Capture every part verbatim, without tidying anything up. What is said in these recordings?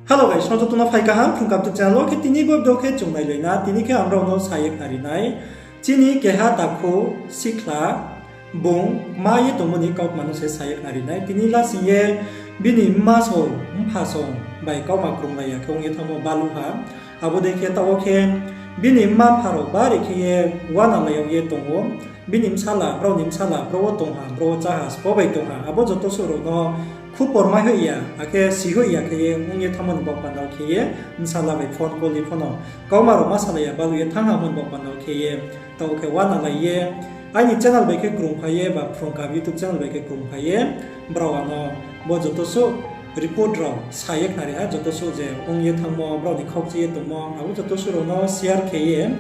Hello guys, nrao joto no phai kaham Phrung Kaham YouTube channel wo. Khe tini bo video khe chung nailai na, tini khe ang nrao no sa ye khnari nai. Chini keha takhu sikhla bung kma ye tongmo ni kautma no se sa ye khnari nai. Tini lasing ye bini mma song, mpha song bai kautma krunglai ya khe ong ye thanngmo baluh ha. Abo dei khe taoh wo khe bini mma mpha rao bari khe ye uanalai yag ye tong ou. Bini bsala, brao ni bsala, bro wo tong ha, bro wo chá ha, sbo bai tong ha, abo joto suh rao no khupor mai hoih ya, akhe si hoih ya khe ye ong ye thanngmo ni baoh panda wo khe ye, bsala bai phone call ni pho no kautma rao ma salai ya baluh ye thanng ha hingmo ni baoh panda wo khe ye, taoh khe uanalai ye, aini channel bai khe krungphai ye, ba Phrung Kaham YouTube channel bai khe krungphai ye, brao ano bo joto suh report rao sa ye khnari ha, joto suh je ong ye thanngmo, brao ni khaukchi ye tongmo, abo joto suh rao no share khe ye,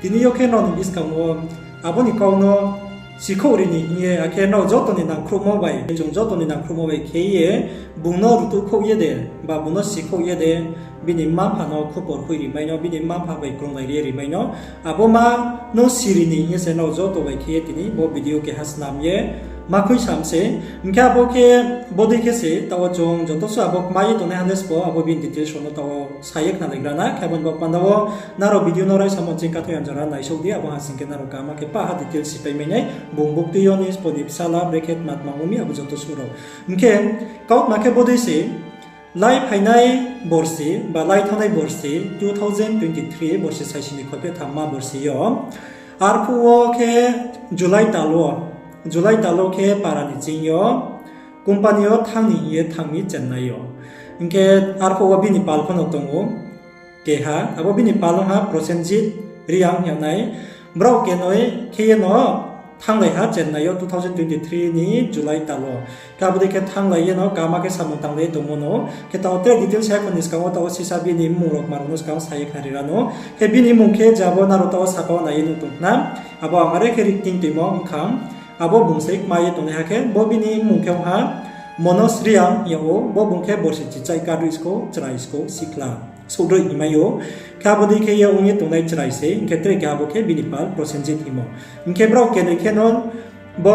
tini yo khe nrao ni buskang wo abo ni kau no sikhouh ri ni hing ye, akhe nrao joto ni nangkhruhmo bai, chung joto ni nangkhruhmo bai khe ye, bung no rutuh khouh ye de, ba bung no sikhouh ye de, bini mma mpha no khupor hoih ri mai no, bini mma mpha bai krunglai ri ye ri mai no, abo ma no siri ni hing ye se nrao joto bai khe ye tini bo video keha snam ye ma khui sam se. Hing khe abo khe bodei khe se taoh wo chung joto suh abo kma ye tongnaiha le sbo abo bini details rao no taoh wo sa ye khnalaigra na. Khe abo ni baoh panda wo nrao video no raisa mo ching kathoi anjora naisouh di, abo ha sing khe nrao kaham khe pah ha details sipai mai nai, bung buktui yo ni sbo ni bsala, brekhe tma tma ong mi abo joto suh rao. Hing khe kautma khe bodei se, lai phainai borsi, ba lai thanngnai borsi, two thousand twenty three borsi saisi ni khope thamma borsi yo. Arphuh wo khe July tal wo, July tal wo khe para ni ching yo company yo thanng ni hing ye thanng mi Chennai yo. Hing khe arphuh wo bini pal pho no tong ou keha, abo bini pal ong ha Prosenjit Reang hing nai. Brao kenoi khe ye no thannglai ha Chennai yo two thousand twenty three ni July tal wo. Khe abo dei khe thannglai ye no kaham khe samung tanglai ye tongmo no. Khe taoh tre details sa ya kho ni skang wo taoh wo sisa bini mmung rao kma rao no skang wo sa ye khnari ra no. Khe bini mmung khe je abo nrao taoh wo saka wo nai ye nuh tong khna. Abo ang are khe ri kting toimo ongkha. Abo bung se kma ye tongnaiha khe, bo bini mmung khe ong ha Monos Reang hing yag ou, bo bung khe borsi chichai kadroi skou, chrai skou, sikhla, souhdroi hingmai ou. Khe abo dei khe ye ong ye tongnai chrai se, hing khe tre khe abo khe bini pal Prosenjit hingmo. Hing khe brao kenoi khe no bo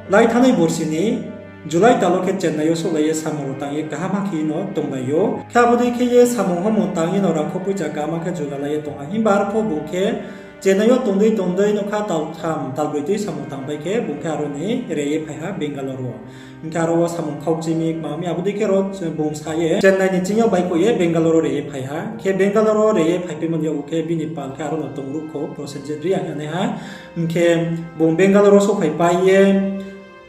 lai thanngnai borsi ni July tal wo khe Chennai yo souhlai ye samung rao tang ye kaham khe no tonglai ou. Khe abo dei khe ye samung homung tang ye no rangkho poicha kaham khe jugalai ye tong ha. Himba arphuh bung khe Chennai yo tongdei tongdei nokha taltham talbroi tui samung tangpai khe bung khe aro ni re ye phai ha Bangalore wo. Hing khe aro wo samung khaukchi mi kma mi abo dei khe ro bung sa ye Chennai ni ching yo baihkhouh ye Bangalore wo re ye phai ha. Khe Bangalore wo re ye phaipaimo ni yakgu khe bini pal khe aro no tongruh kho Prosenjit Reang hing naiha. Hing khe bung Bangalore wo souhphaipai ye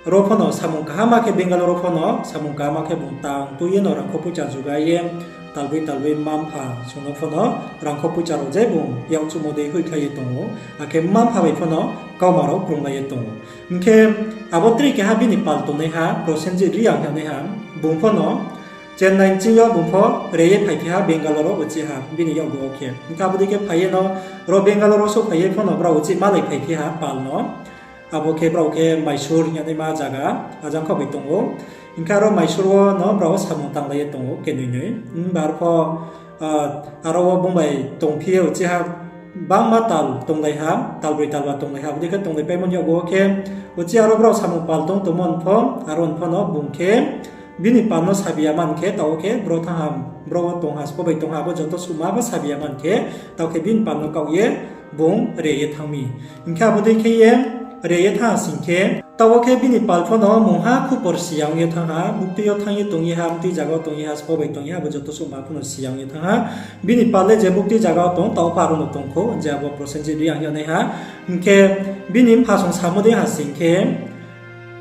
ro pho no samung kaham khe Bangalore wo pho no samung kaham khe bung tang tui ye no rangkho poicha jugai ye talboi talboi mma mpha sung no pho no rangkho poicha rao je bung yakchuhmo dei hoihkhlai ye tong ou, akhe mma mpha bai pho no kautma rao krunglai ye tong ou. Hing khe abo tre keha bini pal tongnaiha Prosenjit Reang hing naiha, bung pho no Chennai ching yo bung pho re ye phaiphi ha Bangalore wo uchih ha bini yakgu wo khe. Hing khe abo dei khe phai ye no ro Bangalore wo souhphai ye pho no brao uchih malai phaiphi ha pal no. Abo khe brao khe Mysore hing yagnaima zaga, ajang khaoh bai tong ou. Hing khe aro Mysore wo no brao samung tanglai ye tong ou kenoi noi. Himba arpho, aro wo bung bai tongphi ye uchih ha bangma tal tonglai ha, talbroi talba tonglai ha. Abo dei khe tonglaipaimo ni yakgu wo khe uchih aro brao samung pal tong tongmo ni pho, aro ni pho no bung khe bini pal no sabi ya man khe, taoh wo khe bro thanng ha, bro wo tong ha, sbo bai tong ha, abo joto suhma bo sabi ya man khe, taoh khe bini pal no kaoh ye bung re ye thanng mi. Hing khe abo dei khe ye re ye thanng ha sing khe, taoh wo khe bini pal pho no mungha khupor si ya ong ye thanng ha, buktui yo thanng ye tong ye ha, mtui zaga wo tong ye ha, sbo bai tong ye ha, abo joto suhma pho no si ya ong ye thanng ha. Bini pal le je buktui zaga wo tong, taoh pho aro no tong kho, je abo Prosenjit Reang hing yag naiha. Hing khe bini mpha song samo dei ha sing khe,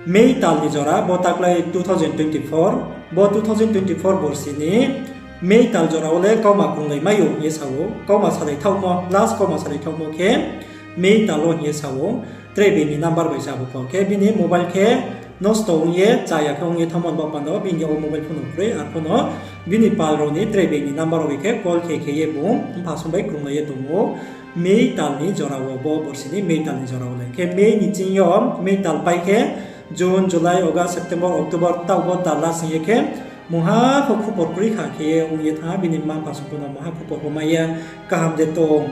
May tal ni jora, bo taklai two thousand twenty-four, bo two thousand twenty-four borsi ni May tal jora wo le kautma krunglai mai ou hing ye sa ou, kautma salai thaohmo, last kautma salai thaohmo khe May tal wo hing ye sa ou, tre being ni number bai se abo pho. Khe bini mobile khe nosto ong ye, chaya khe ong ye thanngmo ni baoh panda wo, bini yakgu mobile phone no kroi, arpho no bini pal rao ni tre being ni number rao bai khe call khe khe ye bung mpha song bai krunglai ye tong ou. May tal ni jora wo, bo borsi ni May tal ni jora wo le. Khe May ni ching yo, May tal pai khe June, July, August, September, October, taoh bo tal lasing ye khe mungha pho khupor kroi kha khe ye ong ye thanng ha, bini mma mpha song pho no mungha khupor pho mai ya, kaham de tong,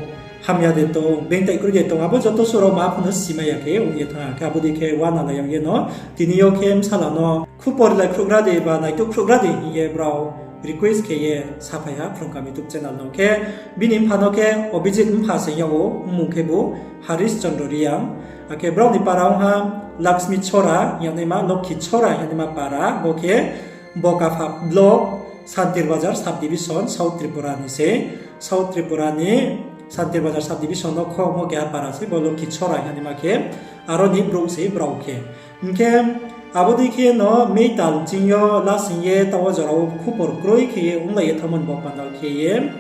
hamya de tong, beingtai kroi de tong, abo joto suh rao ma pho no simai ya khe ong ye thanng ha. Khe abo dei khe uanalai yag ye no, tini yo khe bsala no khupor lai khruhgra de ba naituh khruhgra de hing ye brao request khe ye saphai ha Phrungkam YouTube channel no. Khe bini mpha no khe Abhijit mpha se yag ou, mmung khebu Harish Chandra Reang. Akhe brao ni para ong ha Lakshmi Chhora hing yagnaima, Lokhi Chhora hing yagnaima para, bo khe Bokapha block, Santir Bazar sub division, South Tripura ni se. South Tripura ni Santir Bazar sub division no khomo keha para se, bo Lokhi Chhora hing yagnaima khe, aro ni brouh se brao khe. Hing khe abo dei khe no meital ching yo lasing ye taoh wo jora wo khupor kroi khe ye onglai ye thanngmo ni baoh panda wo khe ye,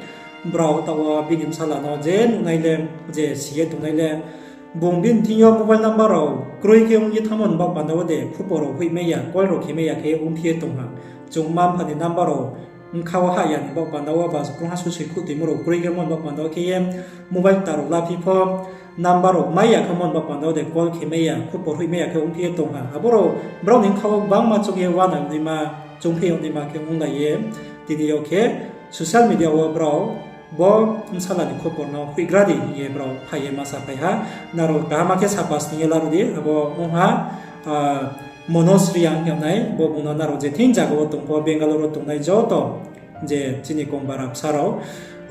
brao taoh wo bini bsala no je nuhnai le, je si ye tongnai le, bung bini thing yo mobile number rao kroi khe ong ye thanngmo ni baoh panda wo de khupor rao hoihmai ya, call rao khemai ya khe ongphi ye tong ha. Chung mma mpha ni number rao bkha wo hah ya ni baoh panda wo, ba krungha susoi khuh toimo rao kroi khe ongmo ni baoh panda wo khe ye, mobile tar rao laphi pho, number rao mai ya khe ongmo ni baoh panda wo de call khemai ya, khupor hoihmai ya khe ongphi ye tong ha. Abo rao brao ni bkha wo gbangma choung ye uanang naima, choungphi yag naima khe onglai ye, tini yo khe social media wo brao bo bsala ni khupor no hoihgra di hing ye brao phai ye ma saphai ha. Nrao kaham khe sapa sning ye laruh di, abo ong ha, Manoj Reang hing yagnai, bo bung no nrao je thing zaga wo tong pho, Bangalore wo tongnai joto je chini kong bara bsa rao,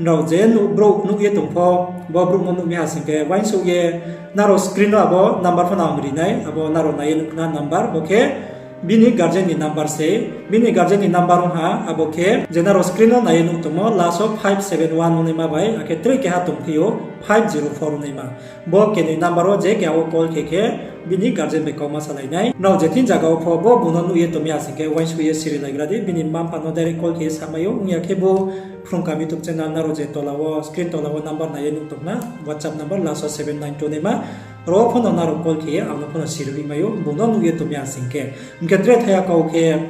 nrao je brouh nuh ye tong pho, bo brouh no nuh mi ha sing khe uaingsouh ye, nrao screen wo abo number pho no ang ri nai, abo nrao nai ye nuh khna number, bo khe bini guardian ni number se, bini guardian ni number ong ha, abo khe je nrao screen wo nai ye nuh tongmo, last wo five seven one ongnaima bai, akhe tre keha tongphi ou, five zero four ongnaima. Bo kenoi number wo je keha wo call khe khe, bini guardian bai kauma salai nai. Nrao je thing zaga wo pho bo bung no nuh ye tong mi ha sing khe uaingsouh ye sirilaigra di, bini mma mpha no direct call khe ye samai ou, ong ya khe bo Phrungkam YouTube channel nrao je tola wo, screen tola wo number nai ye nuh tong khna, WhatsApp number last wo seven nine two naima, ro pho no nrao call khe ye ang no pho no siri hoihmai ou, bung no nuh ye tong mi ha sing khe. Hing khe tre thaya kau khe,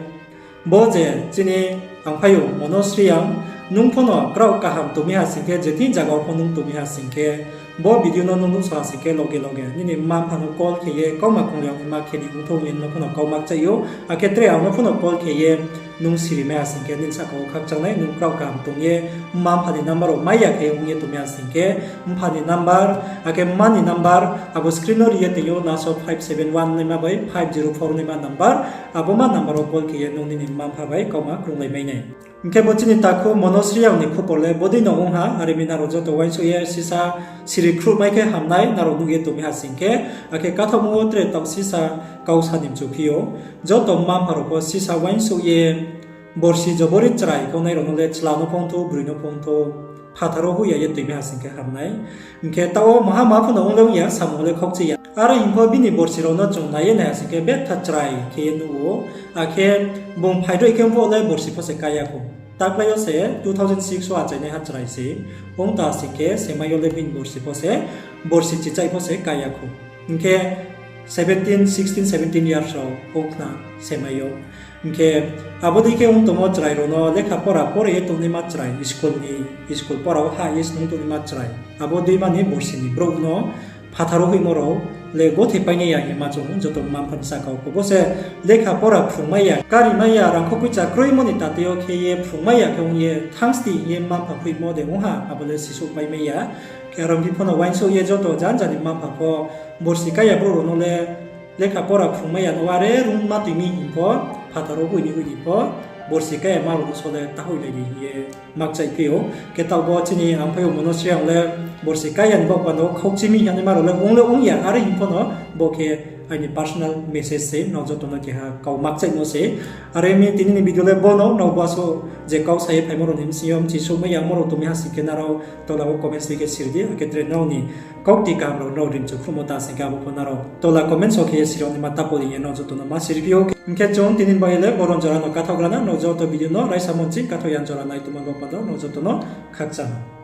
bo je chini ang phai ou Manoj Reang, nung pho no kraoh kaham tong mi ha sing khe, je thing zaga wo pho nung tong mi ha sing khe, bo video no nung nuhsao ha sing khe loge loge nini mma mpha no call khe ye kauma krunglai yag naima khe ni ongthou hing ye nung no pho no kau makchaih ou, akhe tre ang no pho no call khe ye nung siri mai ha sing khe nini sahka wo khakchang nai, nung kraoh kaham tong ye mma mpha ni number rao mai ya khe ong ye tong mi ha sing khe, mpha ni number, akhe mma ni number, abo screen no ri ye tong ou, last wo five seven one naima bai five zero four naima number, abo ma number wo call khe ye nung nini mma mpha bai kauma krunglai mai nai. Hing khe bo chini takhu Manoj Reang ni khupor le bodei no ong ha, are mi nrao joto uaingsouh ye sisa siri khruhmai khe ham nai, nrao nuh ye tong mi ha sing khe, akhe kathaohmo wo tre taoh sisa kau sa ni mchuphi ou, joto mma mpha rao pho sisa uaingsouh ye, borsi jobori chrai khe ongnai rao no le chla no phongthou, broi no phongthou, phathar wo hoih ya ye tong mi ha sing khe ham nai. Hing khe taoh wo maha maha pho no ong le ong ya, samung le khaukchi ya. Are hing pho bini borsi rao no chung nai ye nai ha sing khe betha chrai khe ye nuh ou. Akhe bung phaidroih khe ong pho le borsi pho se kái ya khou. Taklái yo se two thousand six wo achainaiha chrai se. Ong ta sing khe semai yo le bini borsi pho se, borsi chichaih pho se kái ya khou. Hing khe seventeen, sixteen, seventeen years rao ong khna semai yo. Hing khe abo dei khe ong tongmo chrai rao no lekha pora pore ye tongnaima chrai, school ni, school pora wo hah ye snung tongnaima chrai. Abo deima ni borsi ni brouh no phathar wo hoihmo rao le gothe painai ya hing ye ma chung joto mma mpha ni sahka wo pho. Bo se lekha pora phrungmai ya, kari mai ya, rangkho poicha kroimo ni tatei yo khe ye phrungmai ya khe ong ye thangsti hing ye mma mpha hoihmo de ong ha, abo le sisouh paimai ya. Khe aro mi pho no uaingsouh ye joto janja ni mma mpha pho borsi kái ya brouh rao no le lekha pora phrungmai ya no are rung ma tui mi hing pho, phathar wo hoih ni hoih ni pho, borsi kái ya ma rao no so le ta hoihlai di hing ye makchaihphi ou. Khe taoh bo chini ang phai ou Manoj Reang le borsi kái ya ni baoh panda wo khaukchi mi hing ye ma rao le ong le ong ya, are hing pho no bo khe aini personal message se, nrao joto no keha kau makchaihmo se. Are mi tini ni video le bo no, nrao bo asuh je kau sa ye phaimo rao ni bsing yo mchisouhmai ya mo rao tong mi ha sing khe nrao tola wo comments ri khe siri di, akhe tre nrao ni kaukti kaham rao nrao rimchu khruhmo ta sing khe abo pho nrao tola comments wo khe ye siri yag naima tapo di hing ye nrao joto no ma siriphi ou. Hing khe chung tini ni bai le boron jora no kathaohgra na, nrao joto video no raisa monching kathaoh ya jora nai tongmo baoh panda wo nrao joto no khakchang.